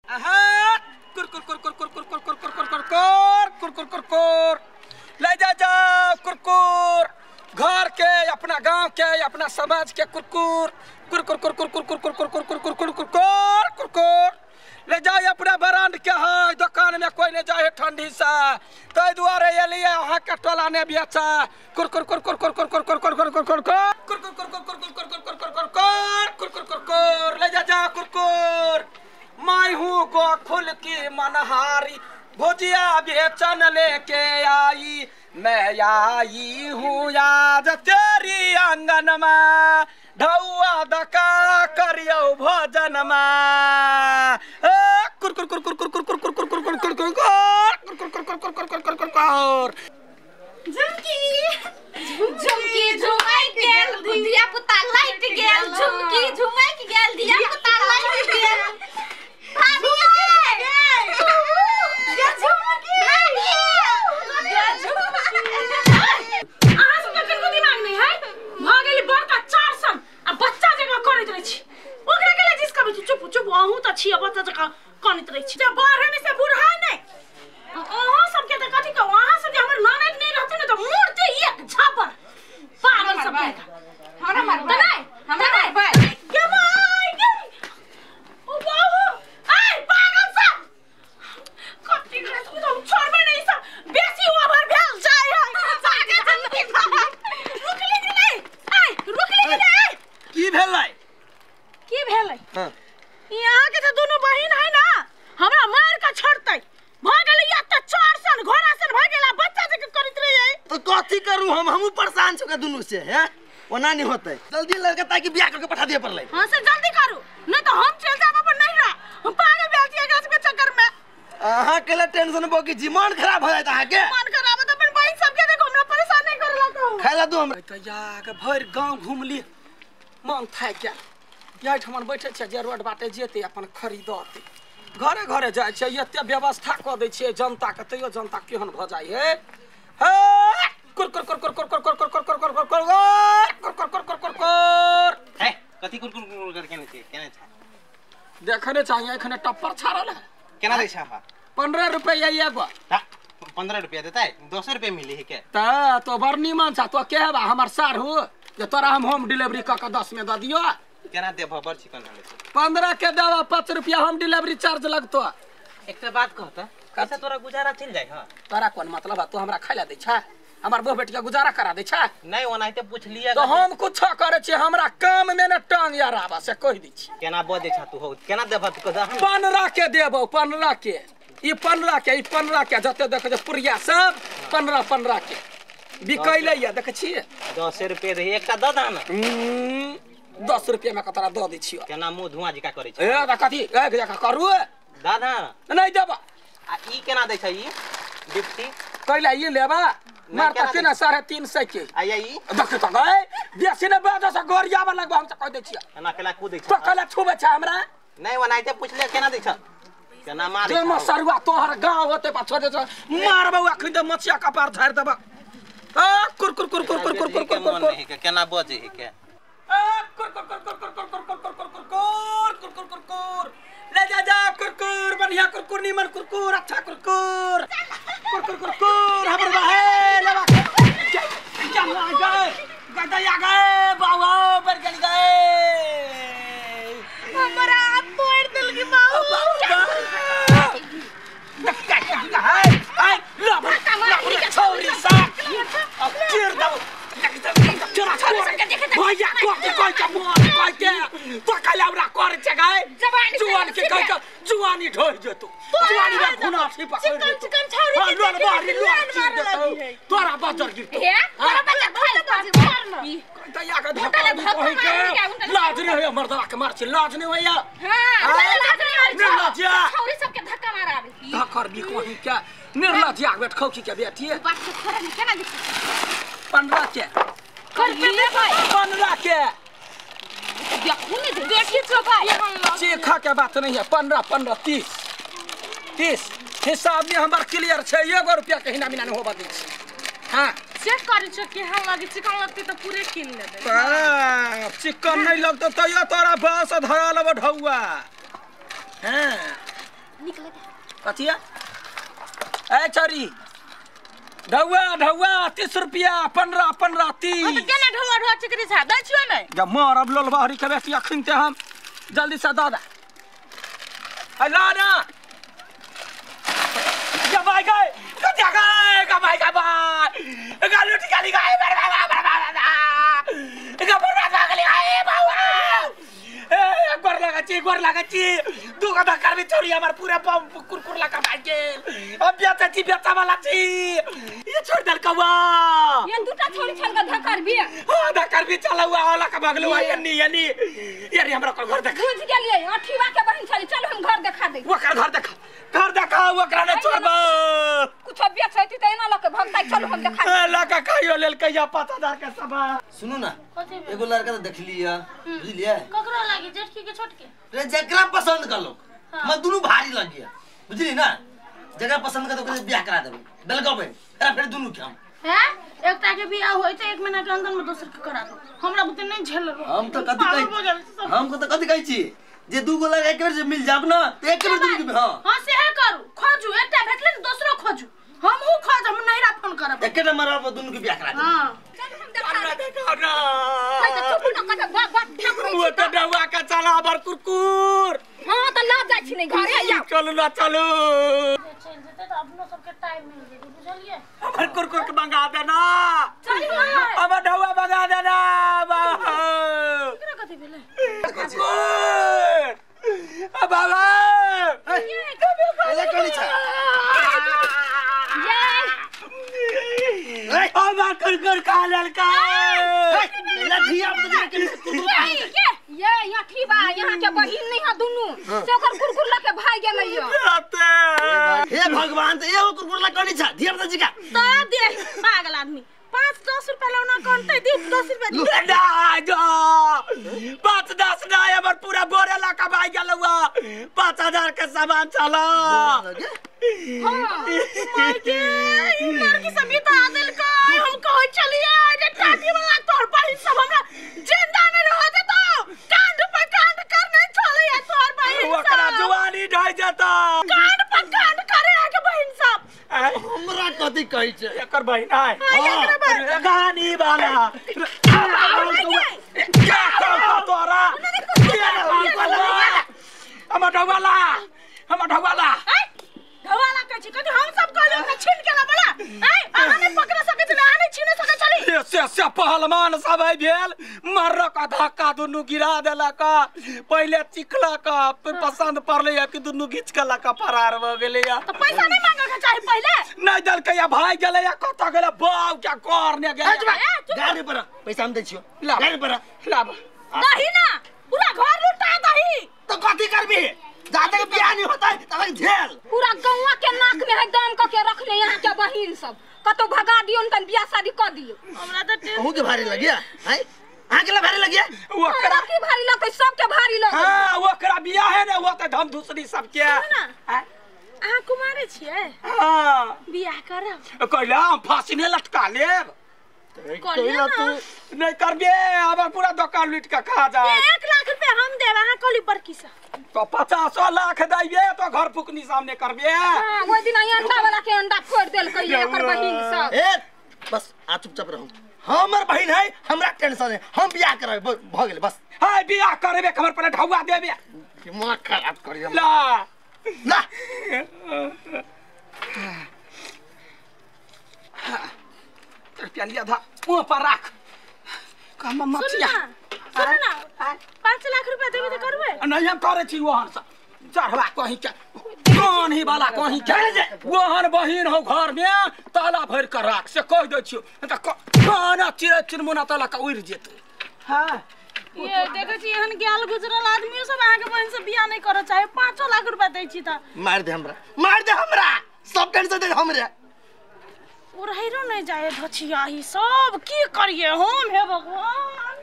आहा कुरकुर कुरकुर कुरकुर कुरकुर कुरकुर कुरकुर कुरकुर कुरकुर ले जा जा कुरकुर घर के अपना गांव के अपना समाज के कुरकुर कुरकुर कुरकुर कुरकुर कुरकुर कुरकुर कुरकुर कुरकुर कुरकुर ले जाए अपना ब्रांड के है दुकान में कोई नहीं जाए ठंडी से तै दुआरे एलिए अहाँ के टोला ने बेचा कुरकुर कुरकुर कुरकुर कुरकुर कुरकुर कुरकुर कुरकुर कुरकुर कुरकुर कुरकुर कुरकुर कुरकुर कुरकुर ले जा जा कुरकुर मैं हूँ गोखुल की मनहारी भुजिया बेचन लेके आई मैं आई हूँ आज तेरी आंगन में ढौआ दका करियो भोजन में कुरकुर कुरकुर कुरकुर कुरकुर कुरकुर कुरकुर कुरकुर कुरकुर कुरकुर कुरकुर कुरकुर झुमकी झुमकी झुमक गेल धिया पुता लाइट गेल झुमकी झुमक गेल धिया पुता लाइट गेल भाभी गे झुमकी गे झुमकी अहाँ सबके कनको दिमाग नहीं है भ गेली बड़का चार सन आ बच्चा जकाँ करैत रहै छी ओकरा के जिस कभी चुप चुप अहूँ त छी बच्चा जकाँ कनैत रहै छी जे बढ़े नहीं से बुढ़ा नहीं अहाँ सबके त कथी कहू अहाँ सब जे हमर ननद नहीं रहते ने त मूर्ति एक झापर पागल सब हमरा मारबै नहीं हमरा मारबै के माय के ओ बाबू ऐ पागल सब कथी करे तू तो छोड़बे नहीं सब बेसी ओवर भेल जाय है पागल रुकली कि नहीं ऐ रुकली कि नहीं की भेलै की भेलै हां यहाँ के तो दोनों बहिन है ना हमरा मार के छोड़तै भ गेलै या त चार सन घोड़ा सन भ गेला बच्चा जके करैत रहियै तो कथी करू हम हमहू परेशान छौ दुनू से हैं ओना नहीं होतै जल्दी लड़का ताकि बियाह करके पठा दिए पड़लै हां से जल्दी करू नहीं तो हम चल जाब अपन नैहरा हम पागल भेल छियै एकरा सबके चक्कर में अहाँ के टेंशन बो कि जी मन खराब हो जात अहाँ के मन खराब त अपन बहिन सबके देखो हमरा परेशान नहीं करला कहू खाइला दू हमरा त या के भरि गांव घुमली मन थाकि गेल यही ठमन बैठे छियै जे रोड बाटे जेतै अपन खरीदतै घरे घरे जाइ छियै एते व्यवस्था कऽ दै छियै जनताके तैयो जनता केहन भऽ जाइ है हे कुरकुर कुरकुर कुरकुर कुरकुर कुरकुर कुरकुर कुरकुर कुरकुर कुरकुर कुरकुर हे कथी कुरकुर कुरकुर कर केने छै केने छै देखने चाहिए एखने टप्पर छाड़ल है केना दै छै 15 रुपया एगो 15 रुपया देतै 200 रुपया मिली है के त तो बड़ नीमन छ तो के हेबा हमर सार हो जे तोरा हम होम डिलीवरी क के 10 में द दियो केना देबह बड़ चिकन हले 15 के देबा 5 रुपया होम डिलीवरी चार्ज लगतो एकटा बात कहता कैसे तोरा गुजारा चल जाय हां तोरा कोन मतलब है तू हमरा खाइला दै छ हमर बहु बेटी के गुजारा करा दै छ नहीं ओनाहिते पूछ लिया तो हम कुछ करे छी हमरा काम में न टांग यार आबा से कह दै छी केना बजै छ तू हो केना देबह तू कह 15 के देबौ 15 के ई 15 के ई 15 के जते देखै छै पुरिया सब 15 15 के बिकैले या देखै छी 10 रुपया दे एकटा द दा ना 10 रुपया में कतरा the they छियो केना मुंह धुआं जका करै छै ए कथी एक जका करू दादा नहीं देबा आ ई केना दै छै ई डिप्टी कैला ई लेबा मारता केना 350 के आ ई देख त गए बेसी ने बाजा से गोरियाबा लगबा हम त कह दै छियो केना केला कूदै छै तो कैला छुबै छै हमरा नहीं ओनाहिते पुछले केना दै छै केना मार जे म सरुआ तोहर गांव होते पा छोड़ दे मारबौ अखन त मछिया कपार झाड़ देबा आ कुरकुर कुरकुर कुरकुर कुरकुर कुरकुर केना बजै है के कुरकुर कुरकुर कुरकुर कुरकुर कुरकुर कुरकुर कुरकुर कुरकुर ले जा जा कुरकुर बढ़िया कुरकुर नीमन कुरकुर अच्छा कुरकुर कुरकुर कुरकुर हमर बाहे लेवा चल आ गए गदया गए बाबा बढ़ गई गए हमरा हाथ तोड़ देल की बाबू धक्का क्या है ए ला ला छोरी सा अब चीर दो भैया को के कोई के मोर कोई के तो काला हमरा कर छै गए जुआन के कह के जुआनी ढोइ जेतो जुआनी रे खुना छी पकड़ चिकन चिकन छौरी हां लोन बारी लोन चीर देतो तोरा बजर गिरतो हे तोरा बजर खाइ मार न दैया के धक्का कोई के लाज नहीं होया मर्दवा के मार छी लाज नहीं होया हां लाज नहीं होय निर्लज्जा छौरी सब के धक्का माराबे धक्कर भी कोही के निर्लज्जा बैठ खौकी के बेटी बात के छोरा ने केना दिख 15 के कर पे भाई 15 के देखू ने देखी छो भाई चीखा के बात नहीं है 15 15 30 30 हिसाब में हमर क्लियर छै एगो रुपया के हिना मिना नहीं होबा दै छै हां चेक करै छो केहन लगे चिकन लगतै त पूरे किन लेबै बाप चिकन नहीं लगतौ तैयो तोरा बस धरा लेबो ढौआ। हां कथी है ए छोरी ढौआ ढौआ 30 रुपया 15 15 30 हम केना ढौआ ढौआ चिकरी छा दै छियो नै जब मरब लोलबा हरी के बेटी अखन ते हम जल्दी से दऽ दे ए ला ना जब आई गए कथी गए कमाई का बाय गा लुटी गाली गए बरबाद बरबाद गा बरबाद गाली गए बाबा ए गोर लगा छी दू गो धक्का में छोड़ी हमर पूरा कुरकुर लगा भाग गेल अब बेचा छी बेचा वाला छी ये छोड़ देल कौआ ये दूटा छोड़ी छल के धक्का भी हां धक्का भी चला हुआ वाला का भागलो यानी यानी यानी हमरा को घर देखा बुझ गेलिए अठीवा के बहन छली चल हम घर देखा दे ओकर घर देखा घर देखा ओकरा ने छोड़ब कुछ बेचैती त एना लके भगतै चल हम देखा ए लका खाइयो लेल कहिया 5000 के सबा सुनू ना एगो लड़का त देख लिया बुझलिए ककरो लागी जेठकी के छोटके रे जकरा पसंद कर लो मैं दोनों भारी लग गया बुझली ना जकरा पसंद कर तो ओकरे बियाह करा देबै बेलगबै एकरा फेर दोनों के हम हैं एकटा के बियाह होय त एक महीना के अंदर में दोसर के करा दो हमरा बुते नहीं झेल हम तो कथि कहै हम तो कथि कहै छी जे दू गो लड़का एक बेर जे मिल जाब ना त एक बेर दोनों के हां हां सेहे करू खोजू एकटा भेटले त दोसरो खोजू हमहू खोज हम नैरा फोन करब एकेटा मरब पर दोनों के बियाह करा देबै हां चल हम देखा देखा ना त चुप न कत बात बात वो तो डौआ का चला बर कुरकुर हां त ना जाय छी नै घरे आउ चलू ना चलू चल जेते त अपनो सबके टाइम मिल जेते बुझलिए हमर कुरकुर के मंगा देना चलिए हमर डौआ मंगा देना बाबा केकरा कथि भेलै कुरकुर बाबा एला कोनी छ ये हमर कुरकुर खा लेलका एला धिया पुता के के ये अठीवा यहाँ के बहिन नहीं है दुनू से ओकर कुरकुर लके भाग गेलै यो हे भगवान त एगो कुरकुर ला कोनी छ धिया पुता जी का त दे पागल आदमी 5 10 रुपया लाउना कोनते दी 10 रुपया दी ना जो 5 10 ना हमर पूरा बोरे ला कमाई गेल हुआ 5000 के सामान चला हां माय के ई लड़की सब ये त आदल का हम कहै चलिए जे टाटी वाला तोर बहिन सब हमरा जिंदा नहीं रह देतो कांड पर कांड करने चले है तोर बहिन ओकरा जवानी ढह जेता कांड पर कांड करे है के बहिन सब हमरा कथि कहै छै एकर बहिन आय गानी वाला क्या कहता तोरा हमर ढौवाला हमर ढौवाला ढौवाला कहै छी कथि हम सब कहलियो ओकरा छीन के ला बला ऐ अहाँ नै पकड़ सकै छी अहाँ नै छीन सकै छली से से पहलवान सब है भेल मरक धक्का दुनू गिरा देलक पहिले चिखलक पसंद पड़लै कि दुनू घीच के लक फरार भ गेलै त पैसा नै मांगे के चाही पहिले नै देलकै या भाग गेलै या कत गेलै बाउ क्या करने गेलै गाड़ी पर पैसा हम दै छियो गाड़ी पर लाब दही ना पूरा घर लुटा दही त कथि करबी जाते के बियाह नहीं होता है तब झेल पूरा गौवा के नाक में है दम क के रखले यहाँ के बहिन सब कतो भगा दियो न तन बियाह शादी क दियो हमरा त अहू के भारी लगिया हैं अहाँ के भारी लगिया ओकरा की भारी लगतै सबके भारी लगतै हां ओकरा बियाह है ने होतै हम दूसरी सबके अहाँ कुमारे छियै हां बियाह करब कहला हम फांसी ने लटका लेब कहलियै ना नहीं करबे हमर पूरा दुकान लूट के खा जा 1 लाख रुपया हम देब अहाँ कहली बड़की से तो 50 लाख दैबे तो घर फुकनी सामने करबे हां ओइ दिन अंडा वाला के अंडा फोड़ देलकै एकर बहिन सब ए बस आ चुपचाप रहू हमर बहिन है हमरा टेंशन है हम बियाह करबै भ गेल बस हाय बियाह करबे हमर पर ढौआ देबे दिमाग खराब करियो ला ला रुपया लिया था मुंह पर रख कम मचिया सुन ना 5 लाख रुपया देबे त करबे नहीं हम करे छी वहां से चढ़वा कहीं के कौन ही वाला कहीं के वहन बहिन हो घर में ताला भर कर राख से कह दै छियो त कौन चिरै चिरमुना ताला का उड़ जेतै हां ये देखै छी एहन गेल गुजरल आदमी सब अहाँ के बहिन से बियाह नहीं करऽ चाहे 5 लाख रुपया दै छी त मार दे हमरा मार दे हमरा सब टेंशन दे हमरे उड़ैरो नहीं जाए धछिया ही सब की करिए हम हे भगवान।